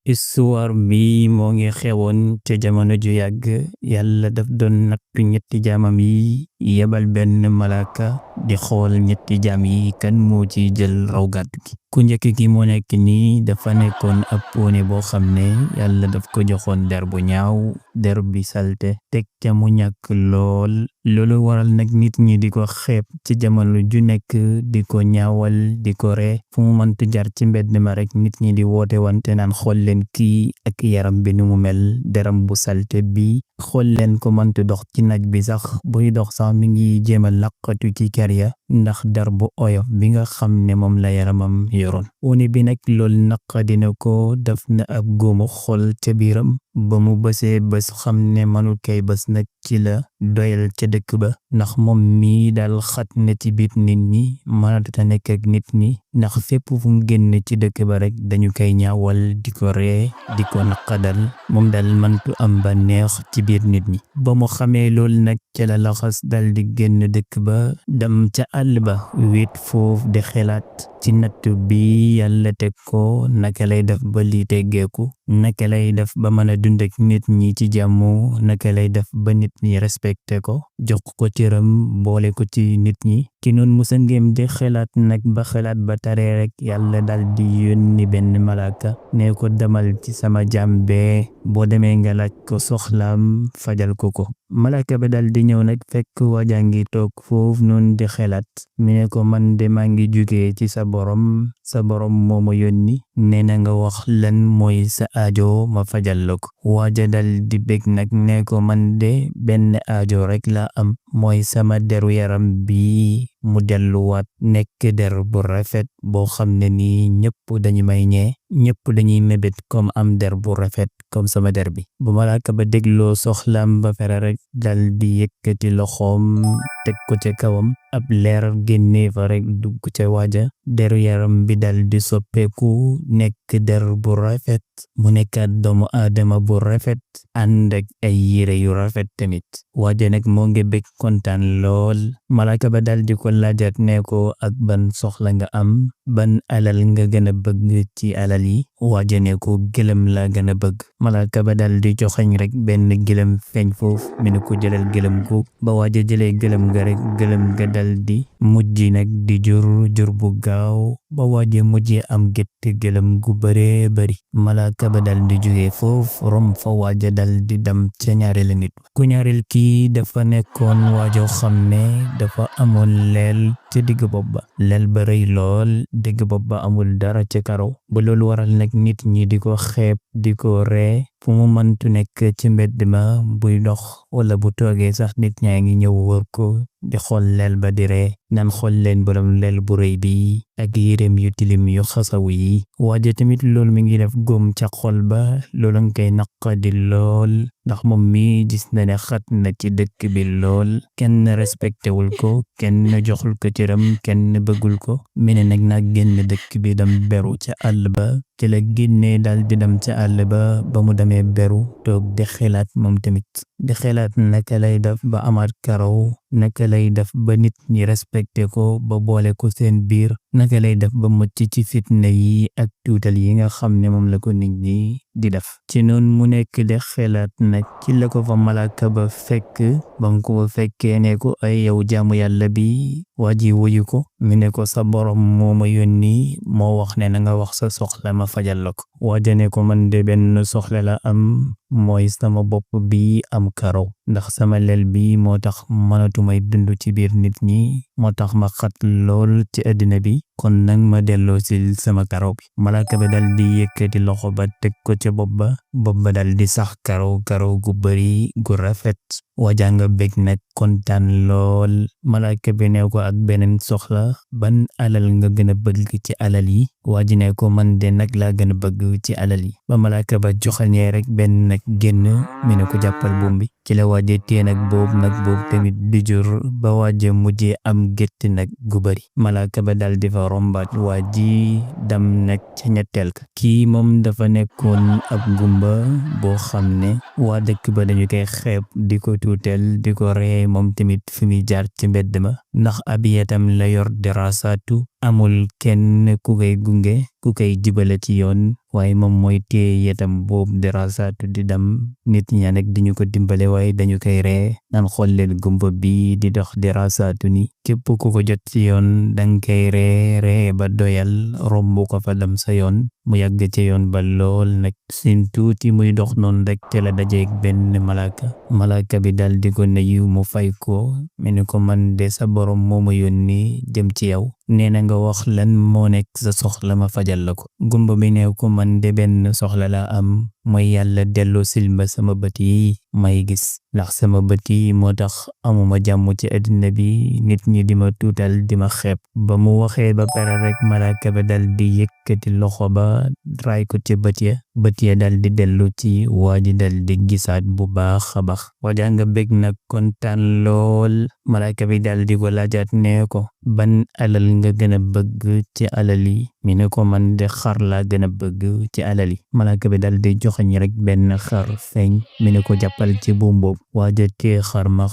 histoire bi moo ngi xewoon ca jamono ju yàgg yàlla daf doon nattu ñetti jaamam yi yebal benn malaaka di xool ñetti jaam yi kan moo ci jël raw gàddu gi. ku njëkk ki moo nekk nii dafa nekkoon ab poone boo xam ne yàlla daf ko joxoon der bu ñaaw der bi salte teg ca mu ñàkk lool loolu waral nag nit ñi di ko xeeb ci jamono ju nekk di ko ñaawal di ko ree fu mu mënti jar ci mbedd ma rek nit ñi di woote wante naan xool leen kii ak yaram bi ni mu mel deram bu salte bi xool leen ko mënti dox ci naaj bi sax buy dox sax mi ngi jéem a laqatu ci kër ya ndax der bu oyof bi nga xam ne moom la yaramam yoroon. wone bi nag loolu naqadina ko def na ab góomu xol ca biiram ba mu bësee bés xam ne manul kay bés nag ci la doyal ca dëkk ba ndax moom mii daal xat na ci biir nit ñi mënata nekk ak nit ñi ndax fépp fu mu génn ci dëkk ba rek dañu koy ñaawal di ko ree di ko naqadal moom daal mantu am ba neex ci biir nit ñi. ba mu xamee loolu nag ca la laxas dal di génn dëkk ba dem ca àll ba wéet foofu di xelaat ci nattu bi yàlla teg ko naka lay def ba lii teggeeku naka lay def ba mën a dund ak nit ñi ci jàmm naka lay def ba nit ñi respecté ko jox ko cëram boole ko ci nit ñi. ki noon musa ngéem di xelaat nag ba xelaat ba taree rek yàlla dal di yónni benn malaaka ne ko demal ci sama jaam bee boo demee nga laaj ko soxlaam fajal ko malaaka ba dal di ñëw nag fekk waajaa ngi toog foofu noonu di xelaat mi ne ko man de maa ngi jugee ci sa borom moo ma yónni nee na nga wax lan mooy sa aajo ma fajal la ko. waaja dal di bég nag ne ko man de benn aajo rek la am mooy sama deru yaram bi mu delluwaat nekk der bu rafet boo xam ne nii ñëpp dañu may ñee ñëpp dañuy mébét comme am der bu rafet comme sama der bi. bu malaaka ba dégloo soxlaam ba fere rek dal di yëkkati loxoom teg ko ca kawam ab leer génnee fa rek dugg ca waaja deru yaram bi dal di soppeeku nekk der bu rafet mu nekkaat doomu aadama bu rafet ànd ak ay yére yu rafet tamit. waaja nag moo ngi bég kontaan lool malaaka ba dal di ko laajaat ne ko ak ban soxla nga am ban alal nga gën a bëgg ci alal yi. waaja ne ko gëlëm la gën a bëgg. malaaka ba dal di joxañ rek benn gëlëm feeñ foofu mi ne ko jëlal gëlëm gu ba waaja jëlee gëlëm ga rek gëlëm ga dal di mujj nag di jur bu gaaw ba waaja mujjee am gétt gëlëm gu bëree bëri. malaaka ba dal di jógee foofu rom fa waaja dal di dem ca ñaareelu nit. ku ñaareel kii dafa nekkoon waajoo xam ne dafa amoon leel ca digg bopp ba leel ba rëy lool digg bopp ba amul dara ca karaw ba loolu waral nag nit ñi di ko xeeb di ko ree fu mu mëntu nekk ci mbedd ma buy dox wala bu toogee sax nit ñaa ngi ñëw wër ko di xool leel ba di ree naan xool leen borom leel bu rëy bi ak yéreem yu tilim yu xasawu yi. waaja tamit loolu mi ngi def góom ca xol ba loolu nga koy naqadi lool ndax moom mi gis na ne xat na ci dëkk bi lool kenn respecté wul ko kenn joxul ko cëram kenn bëggul ko mi ne nag naa génn dëkk bi dem beru ca àll ba ci la génnee daal di dem ca àll ba mu demee beru toog di xelaat moom tamit di xelaat naka lay def ba amaat karaw naka lay def ba nit ñi respecté ko ba boole ko seen biir naka lay def ba mucc ci fitna yi ak tuutal yi nga xam ne moom la ko nit ñi di def. ci noonu mu nekk di xelaat nag ci la ko fa malaaka ba fekk ba mu ko fekkee ne ko ay yow jaamu yàlla bi waa ji wuyu ko mi ne ko sa borom moo ma yónni moo wax ne na nga wax sa soxla ma fajal la ko. waaja ne ko man de benn soxla la am mooy sama bopp bi am karaw ndax sama lel bi moo tax mënatumay dund ci biir nit ñi moo tax ma xat lool ci àddina bi kon nag ma delloo si sama karaw bi. malaaka ba dal di yëkkati loxo ba teg ko ca bopp ba dal di sax karaw gu bari gu rafet. waaja nga bég nag kontaan lool malaaka bi ne ko ak beneen soxla ban alal nga gën a bëgg ci alal yi. waaji ne ko man de nag laa gën a bëgg ci alal yi. ba malaaka ba joxañee rek benn nag génn mi ne ko jàppal buum bi ci la waaje téye nag boobu tamit di jur ba waaje mujjee am gétt nag gu bari. malaaka ba dal di fa rombaat waaji dam nag ca ñetteel ka kii moom dafa nekkoon ab gumba boo xam ne waa dëkk ba dañu koy xeeb di ko tuutel di ko ree moom tamit fi muy jaar ci mbedd ma ndax ab yatam la yor di rasaatu amul kenn ku koy gunge ku koy jibale ci yoon waaye moom mooy téye yetam boobu di rasaatu di dem nit ña nag diñu ko dimbale waaye dañu koy ree naan xool leen gumba bi di dox di rasaatu ni képp ku ko jot ci yoon danga koy ree ba doyal romb ko fa dem sa yoon mu yàgg ci yoon ba lool nag sin tuuti muy dox noonu rek te la dajeeg benn malaaka bi dal di ko nuyu mu fay ko mu ne ko man de sa borom moo ma yónni jëm ci yow nee na nga wax lan moo nekk sa soxla ma fajal la ko gumba bi ne ko man de benn soxla la am mooy yàlla delloo silma sama bët yi may gis ndax sama bët yi moo tax amuma jàmm ci àddina bi nit ñi di ma tuutal di ma xeeb ba mu waxee ba pare rek malaaka ba dal di yëkkati loxo ba raay ko ci bët ya dal di dellu ci waa ji dal di gisaat bu baax a baax waajaa nga bég nag kontaan lool malaaka bi dal di ko laajaat ne ko ban alal nga gën a bëgg ci alal yi mi ne ko man de xar laa gën a bëgg ci alal yi malaaka bi dal di joxañ rek benn xar feeñ mi ne ko jàppal ci buum boobu waaja tee xar ma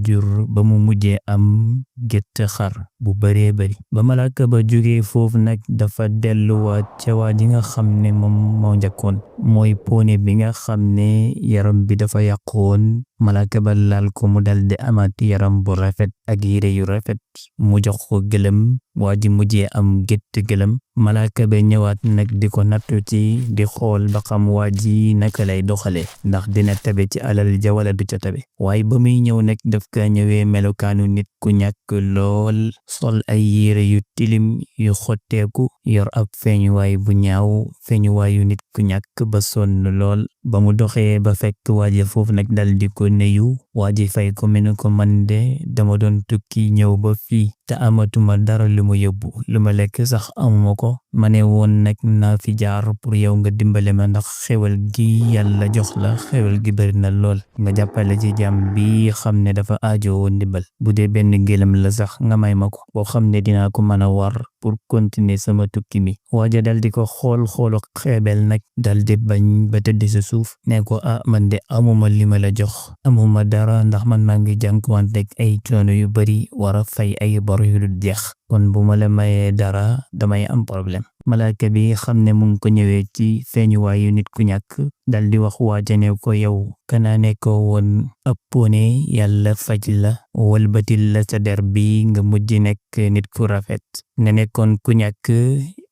jur ba mu mujjee am gétt xar bu bëree bëri ba malaaka ba jógee foofu nag dafa delluwaat ca waa ji nga xam ne moom moo njëkkoon mooy poone bi nga xam ne yaram bi dafa yàqoon malaaka ba laal ko mu dal di amaat yaram bu rafet ak yére yu rafet mu jox ko gëlëm waa ji mujjee am gétt gëlëm malaaka ba ñëwaat nag di ko nattu ci di xool ba xam waa ji naka lay doxale ndax dina tabe ci alal ja wala du ca tabe waaye ba muy ñëw nag daf ka ñëwee melokaanu nit ku ñàkk lool sol ay yére yu tilim yu xotteeku yor ab feeñuwaay bu ñaaw feeñuwaayu nit ku ñàkk ba sonn lool ba mu doxee ba fekk waaje foofu nag dal di ko nuyu waaji fay ko mel ko man de dama doon tukki ñëw ba fii te amatuma dara lu ma yóbbu lu ma lekk sax amuma ko ma ne woon nag naa fi jaar pour yow nga dimbale ma ndax xewal gi yàlla jox la xewal gi bari na lool nga jàppale ci jàmm bi xam ne dafa aajowoo ndimbal bu dee benn gëlëm la sax nga may ma ko boo xam ne dinaa ko mën a war pour continuer sama tukki mi waaja dal di ko xoolu xeebel nag dal di bañ ba tëdd sa suuf ne ko man de amuma li ma la jox amuma dara ndax man maa ngi jànkuwanteeg ay coono yu bari war a fay ay bor yu dul jeex kon bu ma la mayee dara damay am problème malaaka bi xam ne mu ngi ko ñëwee ci feeñuwaayu nit ku ñàkk dal di wax waaja ne ko yow kana ne ko woon ab poone yàlla faj la walbatil la sa der bi nga mujj nekk nit ku rafet nga nekkoon ku ñàkk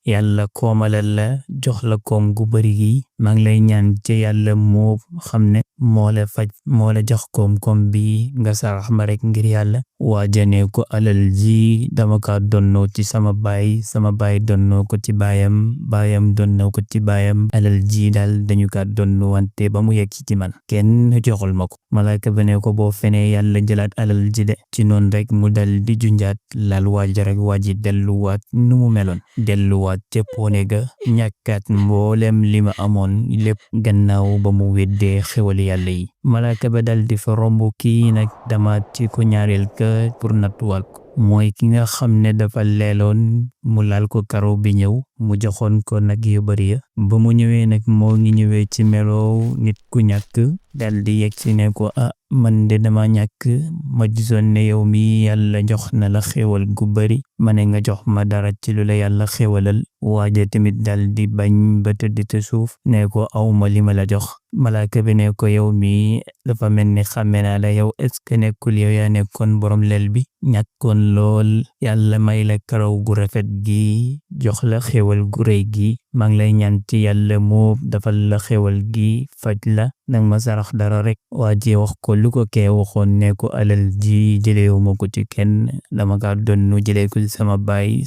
yàlla koomalal la jox la koom gu bari gi maa ngi lay ñaan ci yàlla moo xam ne moo la faj moo la jox koom bi nga sarax ma rek ngir yàlla waajane ko alal ji dama ka donnoo ci sama baay donnoo ko ci baayam donnoo ko ci baayam alal ji daal dañu ka donnu wante ba mu yegg ci man kenn joxul ma ko malaaka ba ne ko boo fenee yàlla jëlaat alal ji de ci noonu rek mu dal di junjaat laal waaja rek waaji delluwaat nu mu meloon delluwaat ca poone ga ñàkkaat mboolem li ma amoon lépp gannaaw ba mu weddee xewal yàlla yi malaaka ba dal di fa romb kii nag damaat ci ko ñaareel ka pour nattuwal ko mooy ki nga xam ne dafa leeloon mu laal ko karaw bi ñëw mu joxoon ko nag yu bari ya ba mu ñëwee nag moo ngi ñëwee ci meloo nit ku ñàkk dal di yegg si ne ko man de dama ñàkk ma gisoon ne yow mi yàlla jox na la xéwal gu bari ma ne nga jox ma dara ci lu la yàlla xéwalal waaja tamit dal di bañ ba tëdd te suuf ne ko awma li ma la jox malaaka bi ne ko yow mi dafa mel ni xàmme naa la yow est-ce que nekkul yow yaa nekkoon borom lel bi ñàkkoon lool yàlla may la karaw gu rafet gi jox la xéwal gu rëy gi maa ngi lay ñaan ci yàlla moo dafal la xéwal gi faj la nag ma sarax dara rek waa ji wax ko lu ko kee waxoon ne ko alal ji jëleewuma ko ci kenn dama ka donnu jëlee ko ci sama baay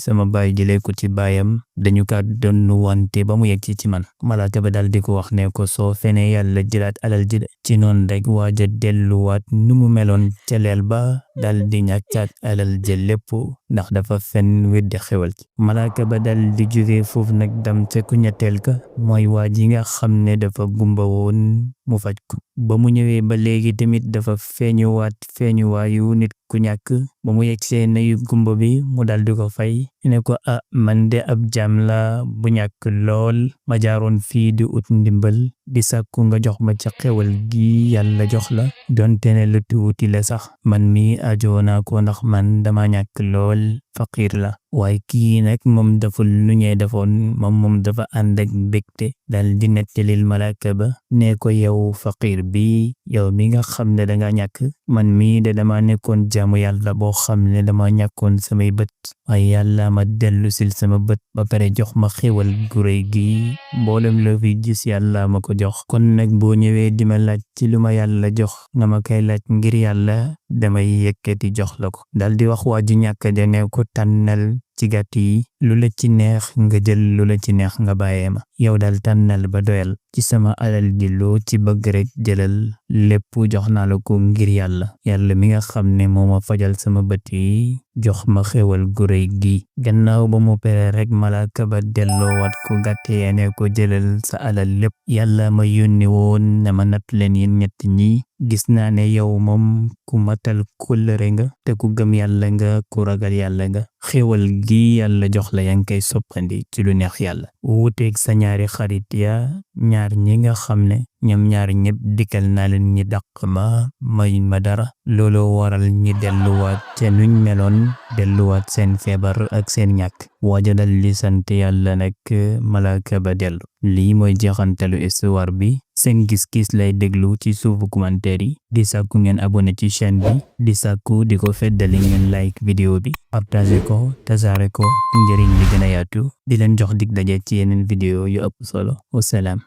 jëlee ko ci baayam dañu ka donnu wante ba mu yegg ci man malaaka ba dal di ko wax ne ko soo fene yàlla jëlaat alal ji ci noonu rek waaja delluwaat nu mu meloon ca leel ba dal di ñàkkaat alal ji lépp ndax dafa fen weddi xewal ci malaaka ba dal di jóge foofu nag dam te ku ñetteel ka mooy waa ji nga xam ne dafa gumba woon mu faj ko ba mu ñëwee ba léegi tamit dafa feeñuwaayu nit ku ñàkk ba mu yegsee nayu gumba bi mu dal di ko fay ne ko man de ab jaam la bu ñàkk lool ma jaaroon fii di ut ndimbal di sàkku nga jox ma ca xewal gi yàlla jox la donte ne lu tuuti la sax man mi ajoona ko ndax man dama ñàkk lool faqir la waaye kii nag moom deful lu ñee defoon moom dafa ànd ak mbégte dal di nettalil malaaka ba ne ko yow faqir bi yow mi nga xam ne danga ñàkk man mii de dama nekkoon jaamu yàlla boo xam ne dama ñàkkoon samay bët waaye yàlla ma dellu sil sama bët ba pare jox ma xéwal gu rëy gi mboolem la fi gis yàlla ma ko jox kon nag boo ñëwee di ma laaj ci lu ma yàlla jox nga ma koy laaj ngir yàlla damay yëkkati jox la ko dal di wax waa ju ñàkk ja ne ko tànnal ci gàtt yi lu la ci neex nga jël lu la ci neex nga bàyyee ma yow dal tànnal ba doyal ci sama alal ji loo ci bëgg rek jëlal lépp jox naa la ko ngir yàlla mi nga xam ne moo ma fajal sama bët yi jox ma xewal gu rëy gi gannaaw ba mu pere rek malaaka ba delloowaat ko gàtt yee ne ko jëlal sa alal lépp yàlla ma yónni woon ne ma natt leen yéen ñett ñi gis naa ne yow moom ku matal kóllëre nga te ku gëm yàlla nga ku ragal yàlla nga xéwal gi yàlla jox la yaa ngi koy soppandi ci lu neex yàlla wuuteeg sa ñaari xarit ya ñaar ñi nga xam ne ñoom ñaar ñëpp dikkal naa leen ñi dàq ma mayuñ ma dara looloo waral ñi delluwaat ca nuñ meloon delluwaat seen feebar ak seen ñàkk waaja dal li sant yàlla nag malaaka ba dellu lii mooy jeexantalu histoire bi seen gis-gis lay déglu ci suufu commentaire yi di sàkku ngeen abonné ci chaîne bi di sàkku di ko feddali ngeen like vidéo bi partager ko tasaare ko njëriñ li gën a yaatu di leen jox dig daje ci yeneen vidéo yu ëpp solo wasalaam